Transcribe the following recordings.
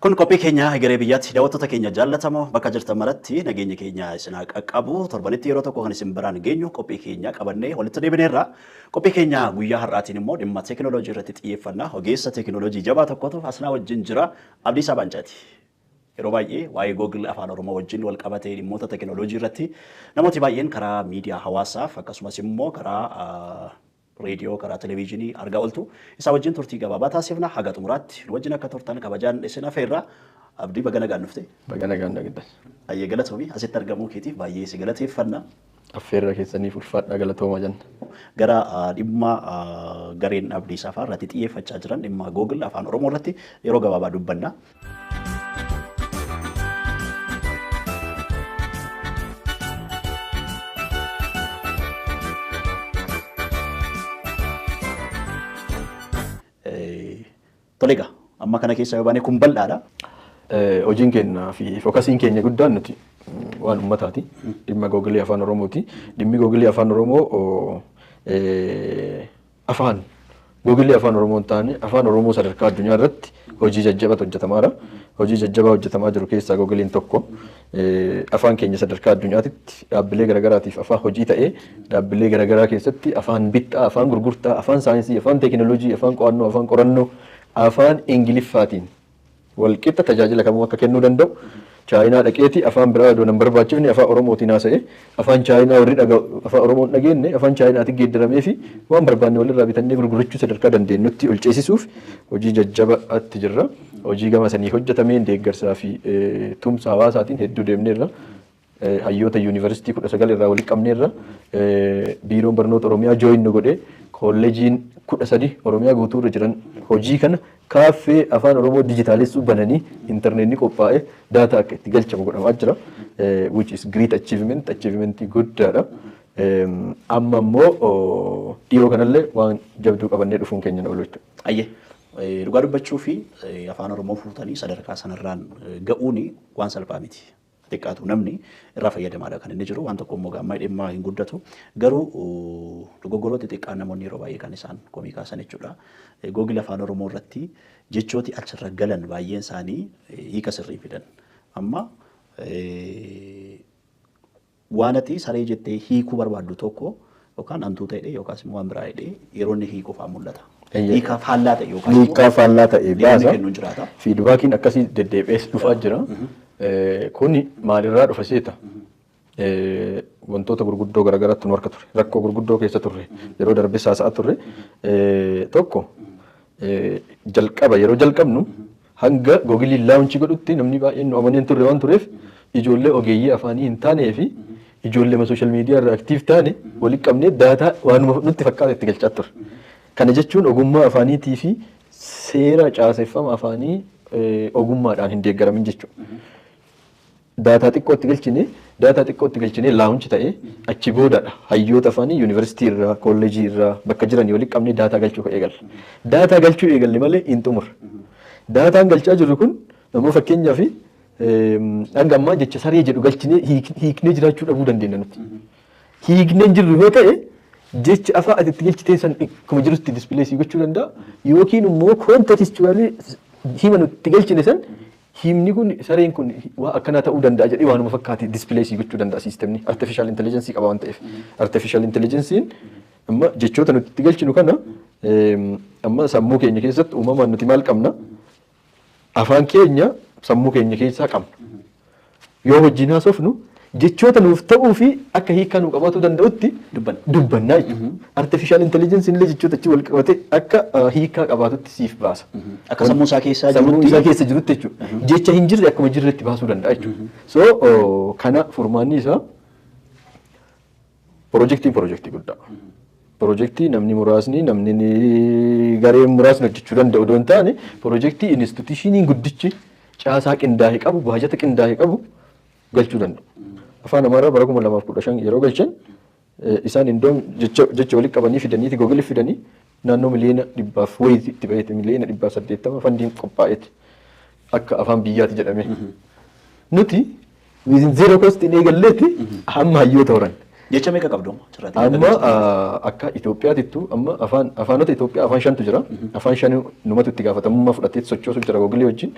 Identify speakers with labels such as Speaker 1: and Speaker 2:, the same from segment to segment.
Speaker 1: Kun qophii keenya egeree biyyaatti. Daawwattoota keenya jaallatamoo, bakka jirtan maratti nageenya keenya isin haa qaqqabu. Torbanitti yeroo tokko kan isin biraan geenyu qophii keenya qabannee walitti deebineerra. Qophii keenya guyyaa har'aatiin immoo dhimma teekinooloojii irratti xiyyeeffanna. Ogeessa teekinooloojii jabaa tokkotu asnaa wajjin jira. Abdiisaa Baancaati. Yeroo baay'ee waa'ee Google Afaan Oromoo wajjin wal qabatee dhimmoota teekinooloojii irratti namooti baay'een karaa miidiyaa hawaasaaf akkasumas immoo karaa reediyoo, karaa televezyiinii argaa ooltu. Isaa wajjin turtii gabaabaa taasifna. Haga xumuraatti nu wajjin akka turtan kabajaan isin afeerra. Abdii, baga nagaan dhufte.
Speaker 2: Baga nagaan dhagdan.
Speaker 1: Ayyee, galatoomii, asitti argamuu keetiif baay'ee si galateeffanna.
Speaker 2: Affeerra keessaniif ulfaadhaa, galatooma jenna.
Speaker 1: Gara dhimma gareen Abdiisaa fa'aa irratti xiyyeeffachaa jiran, dhimma Google Afaan Oromoo irratti yeroo gabaabaa dubbanna. Tole egaa, amma kana keessa yoo baane kun bal'aadha.
Speaker 2: Hojiin keenya fi focusiin keenya guddaan nuti waan uummataati. Dhimma Googilii Afaan Oromooti. Dhimmi Googilii Afaan Oromoo afaan Googilii Afaan Oromoo hin taane, Afaan Oromoo sadarkaa addunyaa irratti hojii jajjabatu hojjetamaadha. Hojii jajjabaa hojjetamaa jiru keessaa Googiliin tokko. Afaan keenya sadarkaa addunyaatitti dhaabbilee garaagaraatiif afaan hojii ta'ee, dhaabbilee garaagaraa keessatti afaan bittaa, afaan gurgurtaa, afaan saayinsii, afaan teekinooloojii, afaan qo'annoo, afaan qorannoo, afaan Ingiliffaatiin walqixa tajaajila kamuu akka kennuu danda'u. Chaayinaa dhaqeeti afaan biraa odoo nan barbaachifne afaan Oromootiin haasa'e, afaan Chaayinaa warri dhaga'u afaan Oromoon dhageenye afaan Chaayinaatiin geeddaramee fi waan barbaanne walirraa bitannee gurgurachuu sadarkaa dandeenyutti ol ceesisuuf hojii jajjabaatti jirra. Hojii gama sanii hojjetameen deeggarsaa fi tumsa hawaasaatiin hedduu deemneerra. Hayyoota yuunivarsiitii 19 irraa walitti qabneerra. Biiroon Barnoota Oromiyaa join nu godhee, kolleejiin 13 Oromiyaa guutuu irra jiran hojii kana kaaffee Afaan Oromoo dijitaalessuu bananii, intarneetni qophaa'ee daataa akka itti galchamu godhamaa jira. Which is great achievement, achievementii guddaadha. Amma immoo dhiyoo kanallee waan jabduu qabannee dhufuun keenya oolu jechuudha.
Speaker 1: Ayyee, dhugaa dubbachuu fi Afaan Oromoo fuutanii sadarkaa sanarraan ga'uun waan salphaa miti. Xiqqaatu namni irraa fayyadamaadha kan inni jiru. Waan tokko immoo gaamma dhimma hin guddatu. Garuu dogoggoroota xixiqqaa namoonni yeroo baay'ee kan isaan komii kaasan jechuudha. Google Afaan Oromoo irratti jechooti achirra galan baay'een isaanii hiika sirrii fidan. Amma waan ati saree jettee hiikuu barbaaddu tokko yookaan hantuuta jedhee yookaas immoo waan biraa jedhee yeroo inni hiikuu fa'aa mul'ata. Hiika faallaa ta'e yookaas immoo
Speaker 2: Hiikkaa faallaa ta'e
Speaker 1: deebii
Speaker 2: baasa.
Speaker 1: kennuun jiraata.
Speaker 2: Feedbackiin akkasii deddeebi'ees dhufaa jira. Kuni maalirraa dhufa seeta? Wantoota gurguddoo garaagaraatti nu harka ture. Rakkoo gurguddoo keessa turre. Yeroo darbe haasa'aa turre. Tokko, jalqaba yeroo jalqabnu hanga Googiliin launch godhutti namni baay'een nu amanee hin turre waan tureef, ijoollee ogeeyyii afaanii hin taanee fi ijoollee social media irra active taane walitti qabnee daataa waanuma nutti fakkaate itti galchaa turre. Kana jechuun ogummaa afaaniitii fi seera caaseffama afaanii ogummaadhaan hin deeggaramin jechuudha. Daataa xiqqootti galchine, launch ta'ee achi boodadha hayyoota afaanii yuunivarsiitii irraa, kolleejii irraa bakka jiranii walitti qabnee daataa galchuu eegalla. Daataa galchuu eegalle malee hin xumurre. Daataan galchaa jirru kun immoo fakkeenyaaf hanga ammaa jecha saree jedhu galchinee hiiknee jiraachuu dhabuu dandeenya nuti. Hiiknee hin jirru yoo ta'e, jechi afaan ati itti galchitee san akkuma jirutti display gochuu danda'a, yookiin immoo contextually hima nuti itti galchine san, himni kun sareen kun waa akkanaa ta'uu danda'a jedhee waanuma fakkaate display gochuu danda'a siistemni artificial intelligence qaba waan ta'eef. Artificial intelligence'n amma jechoota nuti itti galchinu kana, amma sammuu keenya keessatti uumamaan nuti maal qabna? Afaan keenya sammuu keenya keessaa qabna. Yoo wajjin haasofnu jechoota nuuf ta'uu fi akka hiikaa nuu qabaachuu danda'utti
Speaker 1: Dubbanna.
Speaker 2: Dubbannaa jechuudha. Artificial intelligence illee jechoota achi wal qabate akka hiikaa qabaatutti siif baasa.
Speaker 1: Akka sammuu isaa keessaa
Speaker 2: Sammuu
Speaker 1: jirutti.
Speaker 2: isaa keessa jirutti jechuudha. Jecha hin jirre akkuma jirretti baasuu danda'a jechuudha. So kana furmaanni isaa piroojeektiin piroojeektii guddaa. Piroojeektii namni muraasni, namni gareen muraasni hojjechuu danda'u odoo hin taane, piroojeektii institutioniin guddichi caasaa qindaa'e qabu, baajata qindaa'e qabu galchuu danda'u. Afaan Amaaraa bara 2015 yeroo galchan isaan indoom jecha walitti qabanii fidaniiti Googilii fidanii naannoo miliyoona 100f wayiiti itti baheeti, miliyoona 180 fundiin qophaa'eeti akka afaan biyyaati jedhame. Nuti within zero cost hin eegalleeti hamma hayyoota horan.
Speaker 1: Jecha meeqa qabdu amma achirratti?
Speaker 2: Amma akka Itoophiyaatittu amma afaan afaanota Itoophiyaa afaan shantu jira. Afaan shan numatu itti gaafatamummaa fudhatee sochoosu jira Googilii wajjin.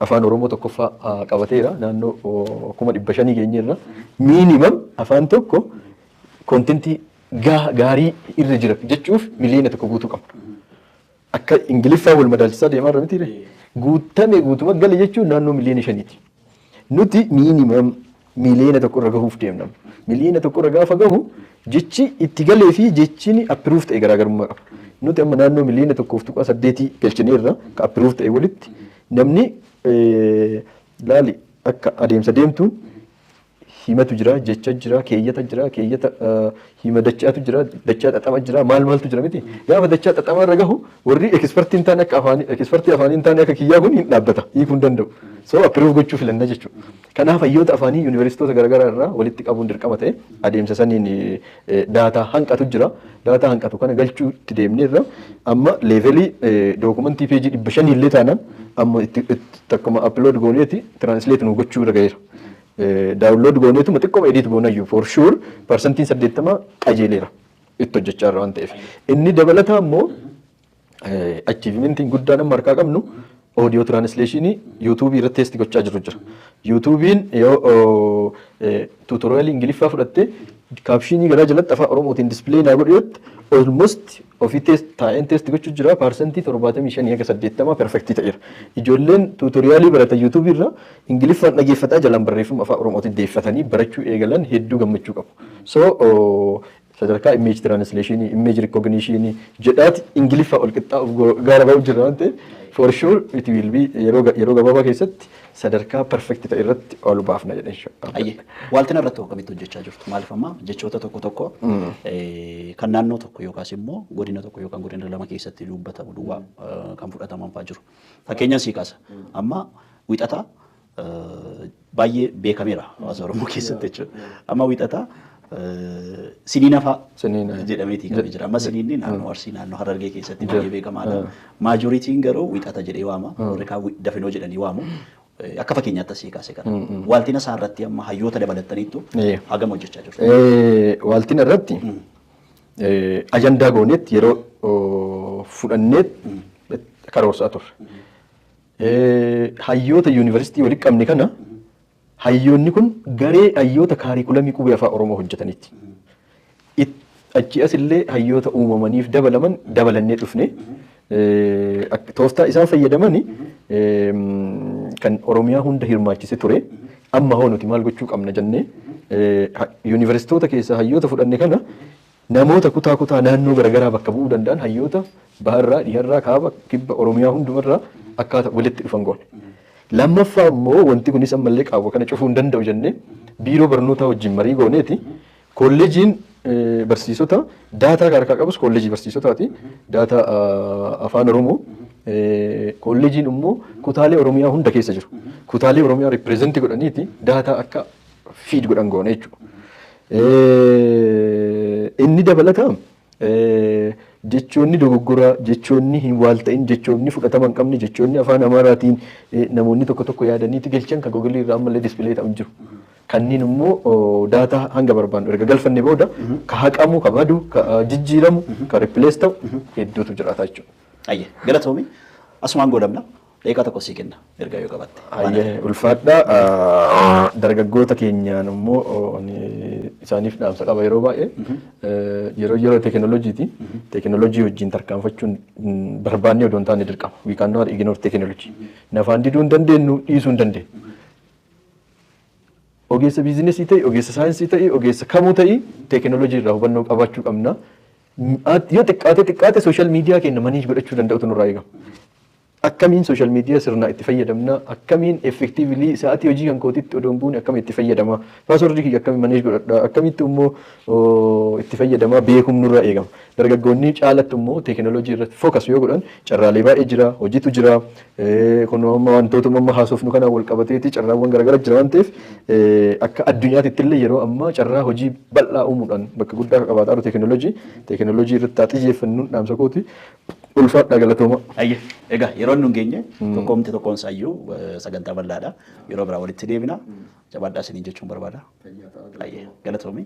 Speaker 2: Afaan Oromoo tokkoffaa qabateera, naannoo 500,000 geenyeerra. Minimum afaan tokko contentii gaarii irra jira jechuuf 1 miliyoona guutuu qabna. Akka Ingiliffaa wal madaalchisaa deemaa irra miti, guutame guutuma gale jechuun naannoo 5 miliyoonati. Nuti minimum 1 miliyoona irra gahuuf deemna. 1 miliyoona irra gaafa gahu jechi itti galee fi jechiin approve ta'e garaagarummaa qaba. Nuti amma naannoo 1.8 miliyoonaa galchineerra ka approve ta'e walitti. Namni laali akka adeemsa deemtuun himatu jira, jecha jira, keeyyata jira, keeyyata hima dachaatu jira, dachaa xaxama jira, maal maaltu jira miti. Gaafa dachaa xaxama irra gahu warri expertii hin taane, akka afaanii expertii afaanii hin taane akka kiyyaa kun hin dhaabbata, hiikuu hin danda'u. So approve gochuu filanna jechuudha. Kanaaf hayyoota afaanii yuunivarsiitota garaagaraa irraa walitti qabuun dirqama ta'e. Adeemsa saniin data hanqatu jira. Data hanqatu kana galchuutti deemneerra. Amma levelii documentii peejii 500 illee taanaan amma itti takkuma upload gooneeti translate nu gochuu irra gaheera. Download gooneetuma xiqqooma edit goonayyuu for sure 80% qajeeleera itti hojjechaa irra waan ta'eef. Inni dabalataa immoo achievementiin guddaan amma harkaa qabnu audio translationii YouTubeii irratti test gochaa jiru jira. YouTubeiin yoo tutorialii Ingiliffaa fudhattee captionii garaa jalatti afaan Oromootiin display naa godhu yootti almost ofii test taa'een test gochuu jira, 75% hanga 80 perfectii ta'eera. Ijoolleen tutorialii baratan YouTubeii irra Ingiliffaan dhageeffataa jalaan barreeffama afaan Oromootiin deeffatanii barachuu eegalan hedduu gammachuu qabu. So sadarkaa image translationii, image recognitionii jedhaati Ingiliffaa ol qixxaa'uuf gaara ba'u jira waan ta'eef for sure it will be yeroo gabaabaa keessatti sadarkaa perfect ta'e irratti ol baafna jedheen.
Speaker 1: Ayyee, waaltina irratti akkamitti hojjechaa jirtu? Maaliif amma jechoota tokko tokko kan naannoo tokko yookaas immoo godina tokko yookaan godina lama keessatti dubbatamu duwwaa kan fudhataman fa'aa jiru. Fakkeenya sii kaasa. Amma wixataa baay'ee beekameera hawaasa Oromoo keessatti jechuudha. Amma wixataa siniina fa'a
Speaker 2: Siniina.
Speaker 1: jedhameetii kan jira. Amma siniinni naannoo Arsii, naannoo Harargee keessatti baay'ee beekamaadha. Majorityn garuu wixata jedhee waama. Warri kaan dafinoo jedhanii waamu. Akka fakkeenyaatti asii kaase kana. Waaltina isaa irratti amma hayyoota dabalattaniittu hagam hojjechaa jirtu?
Speaker 2: Waaltina irratti ajandaa gooneetti yeroo fudhanneet karoorsaa turre. Hayyoota yuunivarsiitii walitti qabne kana, hayyoonni kun garee hayyoota curriculumii qubee afaan Oromoo hojjetaniiti. Achi as illee hayyoota uumamaniif dabalaman dabalannee dhufne. Tooftaa isaan fayyadamani kan Oromiyaa hunda hirmaachise ture. Amma hoo nuti maal gochuu qabna jennee yuunivarsiitoota keessaa hayyoota fudhanne kana namoota kutaa kutaa naannoo garaagaraa bakka bu'uu danda'an, hayyoota baharraa, dhiharraa, kaaba, kibba Oromiyaa hundumarraa akkaataa walitti dhufan goone. Lammaffaa immoo wanti kunis ammallee qaawwa kana cufuu hin danda'u jennee biiroo barnootaa wajjin marii gooneeti. Kolleejiin barsiisota data harkaa qabus kolleejii barsiisotaati. Data afaan Oromoo kolleejiin immoo kutaalee Oromiyaa hunda keessa jiru. Kutaalee Oromiyaa representii godhaniiti data akka feed godhan goone jechuudha. Inni dabalataa jechoonni dogoggoraa, jechoonni hin waalta'in, jechoonni fudhatama hin qabne, jechoonni afaan Amaaraatiin namoonni tokko tokko yaadaniiti galchan kan Googleii irraa ammallee display ta'u jiru. Kanneen immoo data hanga barbaannu erga galfanne booda ka haqamu, ka badu, ka jijjiiramu, ka replace ta'u hedduutu jiraata jechuudha.
Speaker 1: Ayyee, galatoomi. Asumaan goolabna. Daqiiqaa tokko sii kenna ergaa yoo qabatte.
Speaker 2: Ayyee, ulfaadhaa. Dargaggoota keenyaan immoo isaaniif dhaamsa qaba. Yeroo baay'ee yeroo yeroo teekinooloojiiti. Teekinooloojii wajjin tarkaanfachuun barbaannee odoo hin taane dirqama. We cannot ignore technology. Nafaan diduu hin dandeenyu, dhiisuu hin dandeenyu. Ogeessa businessii ta'e, ogeessa saayinsii ta'e, ogeessa kamuu ta'e, teekinooloojii irraa hubannoo qabaachuu qabna. Yoo xiqqaate xiqqaate social media keenya manage godhachuu danda'utu nurraa eegama. Akkamiin social media sirnaa itti fayyadamna, akkamiin effectively sa'aatii hojii kan kootitti odoo hin buune akkamiin itti fayyadama, passwordii kiyya akkamiin manage godhadha, akkamitti immoo itti fayyadama beekuun nurraa eegama. Dargaggoonni caalatti immoo teekinooloojii irratti focus yoo godhan carraalee baay'ee jira, hojiitu jira, kun amma wantoota amma haasofnu kanaan wal qabateeti carraawwan garaagaraa jira waan ta'eef akka addunyaatti illee yeroo ammaa carraa hojii bal'aa uumuudhaan bakka guddaa akka qabaataa jiru teekinooloojii irratti haa xiyyeeffannuun dhaamsa kooti. Ulfaadhaa, galatooma.
Speaker 1: Ayyee, egaa yeroo nu hin geenye tokkoomti tokkoon isaayyuu sagantaa bal'aadha. Yeroo biraa walitti deebina. Jabaadhaa isiniin jechuun barbaada. Ayyee, galatoomi.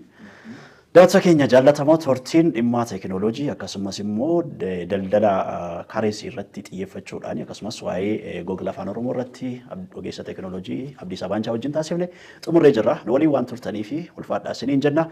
Speaker 1: Daawwattoota keenya jaallatamoo, turtiin dhimma teekinooloojii akkasumas immoo daldala currency irratti xiyyeeffachuudhaan akkasumas waa'ee Google Afaan Oromoo irratti ogeessa teekinooloojii Abdiisaa Baancaa wajjin taasifne xumurree jirra. Nu waliin waan turtanii fi ulfaadhaa isiniin jenna.